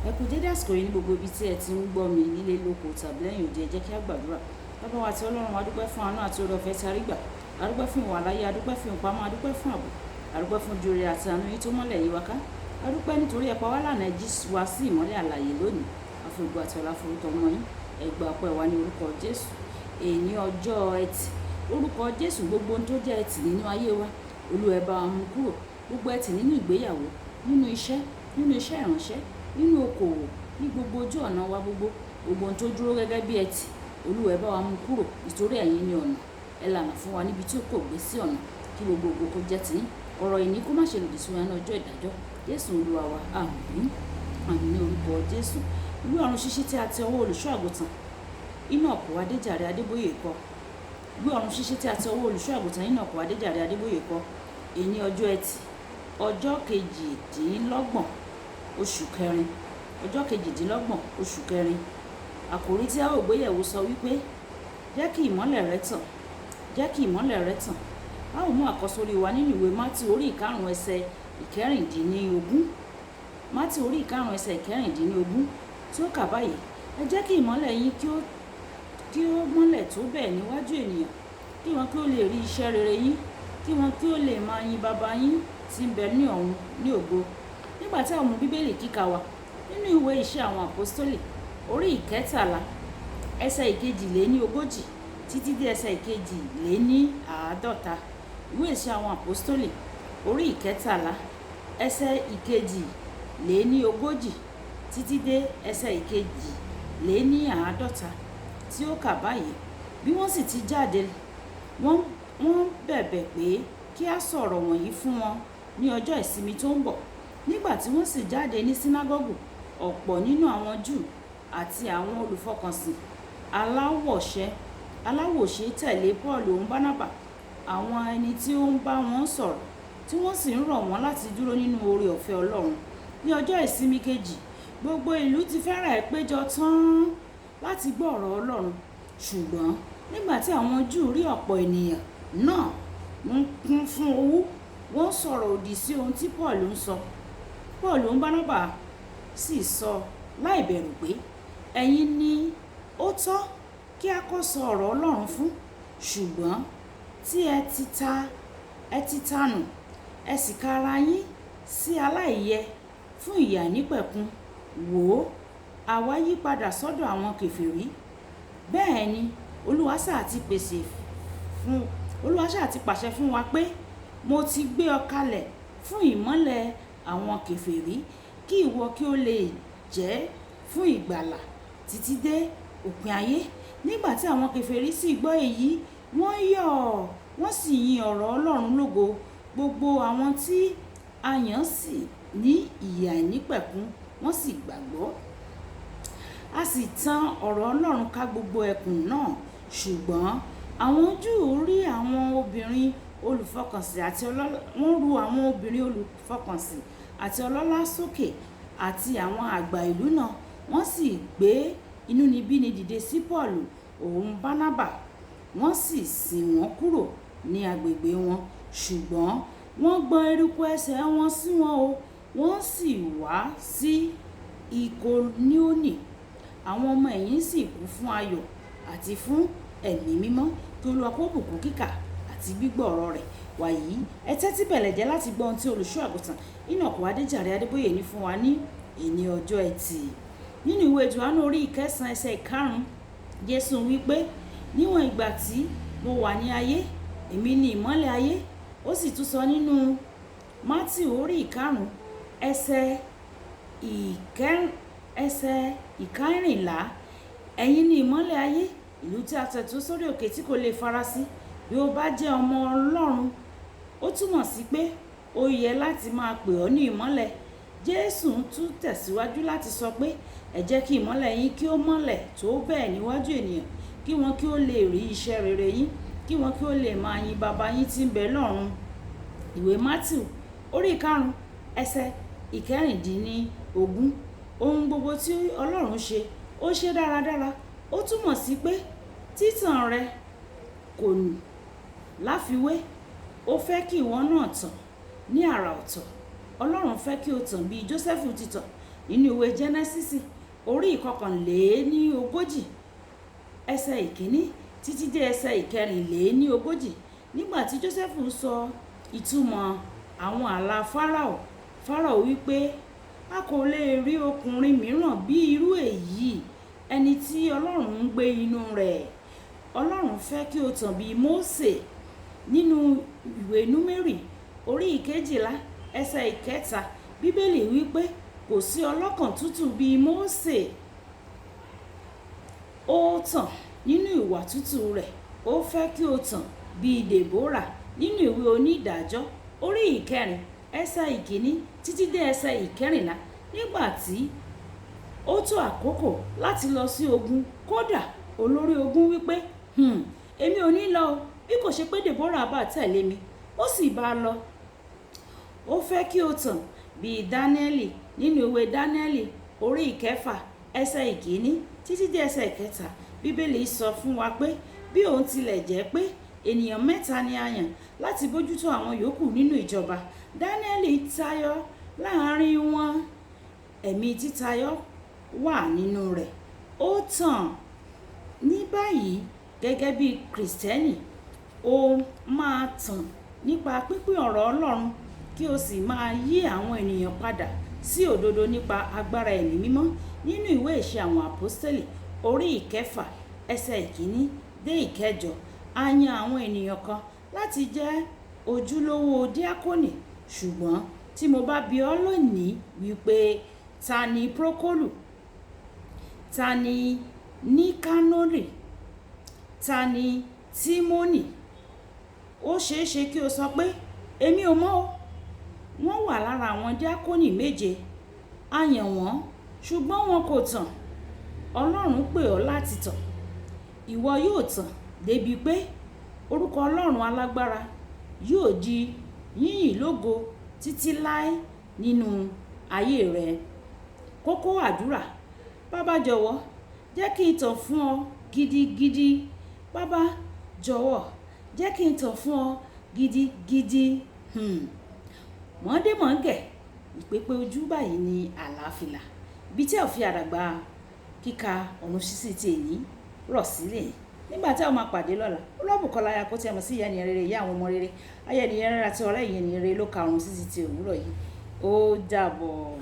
Ẹ kú dédé àsìkò yìí ní gbogbo ibi tí ẹ ti ń gbọ́ mi nílé lóko tàbí lẹ́yìn odi. Ẹ jẹ́ kí a gbàdúrà. Bàbá wa àti Ọlọ́run, a dúpẹ́ fún àánú àti oore ọ̀fẹ́ tí a rí gbà. A dúpẹ́ fún ìwà láyé, a dúpẹ́ fún ìpamọ́, a dúpẹ́ fún ààbò. A dúpẹ́ fún ojú rere àti àánú yín tó mọ́lẹ̀ yí wa ká. A dúpẹ́ nítorí ẹ pa wá lánàá, ẹ jí wa sí ìmọ́lẹ̀ alààyè lónìí. A fi ògo àti ọlá forúkọ ọmọ yín. Ẹ gba ọpẹ́ wa ní orúkọ Jésù. Èní ọjọ́ Ẹtì. Orúkọ Jésù, gbogbo ohun tó jẹ́ ẹtì nínú ayé wa, Olúwa, ẹ bá wa mú kúrò. Gbogbo ẹtì nínú ìgbéyàwó, nínú iṣẹ́ ìránṣẹ́, nínú okòwò, ní gbogbo ojú ọ̀nà wa gbogbo, gbogbo ohun tó dúró gẹ́gẹ́ bí ẹtì, Olúwa, ẹ bá wa mú kúrò, nítorí ẹ̀yin ni ọ̀nà. Ẹ lànà fún wa níbi tí ó kò gbé sí ọ̀nà, kí gbogbo ògo kó jẹ́ tiyín. Ọ̀rọ̀ ìní kó má ṣe lòdì sí wa ní ọjọ́ ìdájọ́. Jésù Olúwa wa. Àmín. Àmín ní orúkọ Jésù. Ìwé ọ̀run ṣíṣí tí a ti ọwọ́ olùṣọ́ àgùntàn Enoch Adéjàre Adébóyè kọ. Ìwé ọ̀run ṣíṣí tí a ti ọwọ́ olùṣọ́ àgùntàn Enoch Adéjàre Adébóyè kọ. Èní ọjọ́ Ẹtì, ọjọ́ 28 oṣù kẹrin. Ọjọ́ 28 oṣù kẹrin. Àkòrí tí a ó gbéyẹ̀wò sọ wípé, "Jẹ́ kí ìmọ́lẹ̀ rẹ tàn, jẹ́ kí ìmọ́lẹ̀ rẹ tàn." A ó mú àkọ́sórí wa nínú ìwé Mátíù orí 5 ẹsẹ̀ 16. Mátíù orí 5 ẹsẹ̀ 16 tí ó kà báyìí: "Ẹ jẹ́ kí ìmọ́lẹ̀ yín kí ó mọ́lẹ̀ tó bẹ́ẹ̀ níwájú ènìyàn, kí wọn kí ó lè rí iṣẹ́ rere yín, kí wọn kí ó lè máa yin Baba yín tí ń bẹ ní ọ̀run ní ògo." Nígbà tí a mú Bíbélì kíkà wa nínú ìwé Iṣẹ́ Àwọn Àpọ́stólì orí 13 ẹsẹ̀ 42 títí dé ẹsẹ̀ 52. Ìwé Iṣẹ́ Àwọn Àpọ́stólì orí 13 ẹsẹ̀ 42 títí dé ẹsẹ̀ 52 tí ó kà báyìí: "Bí wọ́n sì ti jáde, wọ́n bẹ̀bẹ̀ pé kí a sọ̀rọ̀ wọ̀nyí fún wọn ní ọjọ́ ìsinmi tó ń bọ̀. Nígbà tí wọ́n sì jáde ní sínágọ́gù, ọ̀pọ̀ nínú àwọn Júù àti àwọn olùfọkànsìn aláwòṣe tẹ̀lé Paul òun Bánábà, àwọn ẹni tí ó ń bá wọn sọ̀rọ̀, tí wọ́n sì ń rọ̀ wọ́n láti dúró nínú oore ọ̀fẹ́ Ọlọ́run. Ní ọjọ́ ìsinmi kejì, gbogbo ìlú ti fẹ́rẹ̀ péjọ tán láti gbọ́ ọ̀rọ̀ Ọlọ́run. Ṣùgbọ́n nígbà tí àwọn Júù rí ọ̀pọ̀ ènìyàn náà ń kún fún owú, wọ́n sọ̀rọ̀ òdì sí ohun tí Paul ń sọ. Paul òun Bánábà sì sọ láìbẹ̀rù pé, ẹ̀yin ni ó tọ́ kí a kọ́ sọ ọ̀rọ̀ Ọlọ́run fún, ṣùgbọ́n tí ẹ ti tanù, ẹ sì ka ara yín sí aláìyẹ fún ìyè àìnípẹ̀kun. Wò ó, àwa yí padà sọ́dọ̀ àwọn kèfèrí. Bẹ́ẹ̀ ni Olúwa sá ti pèsè fún, Olúwa sá ti pàṣẹ fún wa pé, mo ti gbé ọ kalẹ̀ fún ìmọ́lẹ̀ àwọn kèfèrí, kí ìwọ kí ó lè jẹ́ fún ìgbàlà títí dé òpin ayé. Nígbà tí àwọn kèfèrí sì gbọ́ èyí, wọ́n yọ̀, wọ́n sì yin ọ̀rọ̀ Ọlọ́run lógo. Gbogbo àwọn tí a yàn sí ní ìyè àìnípẹ̀kun, wọ́n sì gbàgbọ́. A sì tan ọ̀rọ̀ Ọlọ́run ká gbogbo ẹkùn náà. Ṣùgbọ́n àwọn Júù rí àwọn obìnrin olùfọkànsìn àti ọlọ́lá, wọ́n ru àwọn obìnrin olùfọkànsìn àti ọlọ́lá sókè àti àwọn àgbà ìlú náà, wọ́n sì gbé inúnibíni dìde sí Paul òun Bánábà, wọ́n sì sìn wọ́n kúrò ní agbègbè wọn. Ṣùgbọ́n wọ́n gbọn eruku ẹsẹ̀ wọn sí wọn o, wọ́n sì wá sí Ikonioni. Àwọn ọmọ ẹ̀yìn sì kún fún ayọ̀ àti fún ẹ̀mí mímọ́." Kí Olúwa kó bùkún kíkà àti gbígbọ́ ọ̀rọ̀ rẹ̀. Wàyí, ẹ tẹ́tí bẹ̀lẹ̀ jẹ́ láti gbọ́ ohun tí olùṣọ́ àgùntàn Enoch Adéjàre Adébóyè ní fún wa ní èní ọjọ́ Ẹtì. Nínú ìwé Jòhánù orí 9 ẹsẹ̀ 5, Jésù wí pé, "Níwọ̀n ìgbà tí mo wà ní ayé, èmi ni ìmọ́lẹ̀ ayé." Ó sì tún sọ nínú Mátíù orí 5 ẹsẹ̀ 14, "Ẹ̀yin ni ìmọ́lẹ̀ ayé, ìlú tí a tẹ̀dó sórí òkè tí kò lè farasí." Bí ó bá jẹ́ ọmọ Ọlọ́run, ó túmọ̀ sí pé ó yẹ láti máa pè ọ́ ní ìmọ́lẹ̀. Jésù tún tẹ̀síwájú láti sọ pé, "Ẹ jẹ́ kí ìmọ́lẹ̀ yín kí ó mọ́lẹ̀ tó bẹ́ẹ̀ níwájú ènìyàn, kí wọn kí ó lè rí iṣẹ́ rere yín, kí wọn kí ó lè máa yin Baba yín tí ń bẹ lọ́run." Ìwé Mátíù orí 5 ẹsẹ̀ 16. Ohun gbogbo tí Ọlọ́run ṣe, ó ṣe dáradára. Ó túmọ̀ sí pé títàn rẹ kò láfiwé. Ó fẹ́ kí ìwọ náà tàn ní àrà ọ̀tọ̀. Ọlọ́run fẹ́ kí o tàn bí Jósẹ́fù ti tàn. Nínú ìwé Jẹ́nẹ́sísì orí 41 ẹsẹ̀ 1 títí dé ẹsẹ̀ 44, nígbà tí Jósẹ́fù sọ ìtumọ̀ àwọn àlá Fáráò, Fáráò wípé a kò lè rí ọkùnrin mìíràn bí irú èyí, ẹni tí Ọlọ́run ń gbé inú rẹ̀. Ọlọ́run fẹ́ kí o tàn bí Mósè. Nínú ìwé Númérì orí 12 ẹsẹ̀ 3, Bíbélì wípé kò sí ọlọ́kàn tútù bí Mósè. Ó tàn nínú ìwà tútù rẹ̀. Ó fẹ́ kí o tàn bí Dèbórà. Nínú ìwé Onídàájọ́ orí 4 ẹsẹ̀ 1 títí dé ẹsẹ̀ 14, nígbà tí ó tó àkókò láti lọ sí ogun, kódà olórí ogun wípé, èmi ò ní lọ o, bí kò ṣe pé Dèbórà bá tẹ̀lé mi." Ó sì bá a lọ. Ó fẹ́ kí o tàn bí Dáníẹ́lì. Nínú ìwé Dáníẹ́lì orí 6 ẹsẹ̀ 1 títí dé ẹsẹ̀ 3, Bíbélì sọ fún wa pé bí òun tilẹ̀ jẹ́ pé ènìyàn mẹ́ta ni a yàn láti bójútó àwọn yòókù nínú ìjọba, Dáníẹ́lì tayọ láàrin wọn. Ẹ̀mí títayọ wà nínú rẹ̀. Ó tàn. Ní báyìí gẹ́gẹ́ bí Kristẹni, o máa tàn nípa pínpín ọ̀rọ̀ Ọlọ́run kí o sì máa yí àwọn ènìyàn padà sí òdodo nípa agbára Ẹ̀mí Mímọ́. Nínú ìwé Ìṣe àwọn Àpọ́stélì orí 6 ẹsẹ̀ 1 dé 8, a yan àwọn ènìyàn kan láti jẹ́ ojúlówó díákónì. Ṣùgbọ́n tí mo bá bi ọ́ lónìí wípé ta ni Prókólù, ta ni Níkánórì, ta ni Tímónì, ó ṣe é ṣe kí o sọ pé èmi ò mọ̀ o. Wọ́n wà lára àwọn díákónì méje. A yàn wọ́n, ṣùgbọ́n wọn kò tàn. Ọlọ́run pè ọ́ láti tàn. Ìwọ yóò tàn débi pé orúkọ Ọlọ́run alágbára yóò di yíyìn lógo títí láé nínú ayé rẹ. Kókó àdúrà. Baba jọ̀wọ́, jẹ́ kí n tàn fún ọ gidigidi. Baba jọ̀wọ́, jẹ́ kí n tàn fún ọ gidigidi. Mọ̀ọ́dé mọ̀ọ́gẹ̀, ìpèpè ojú báyìí ní àlàáfíà. Ibi tí a ò fi àdàgbà kíka ọ̀run ṣíṣí ti èní rọ̀ sílẹ̀. Nígbà tí a ó máa pàdé lọ́la, Olúwabùkọ́lá aya kó tí a mọ̀ sí ìyá ènìyàn rere, ìyá àwọn ọmọ rere, aya ènìyàn rere àti ọ̀rẹ́ ènìyàn rere ló ka ọ̀run ṣíṣí ti òwúrọ̀ yìí. Ó dàbọ̀.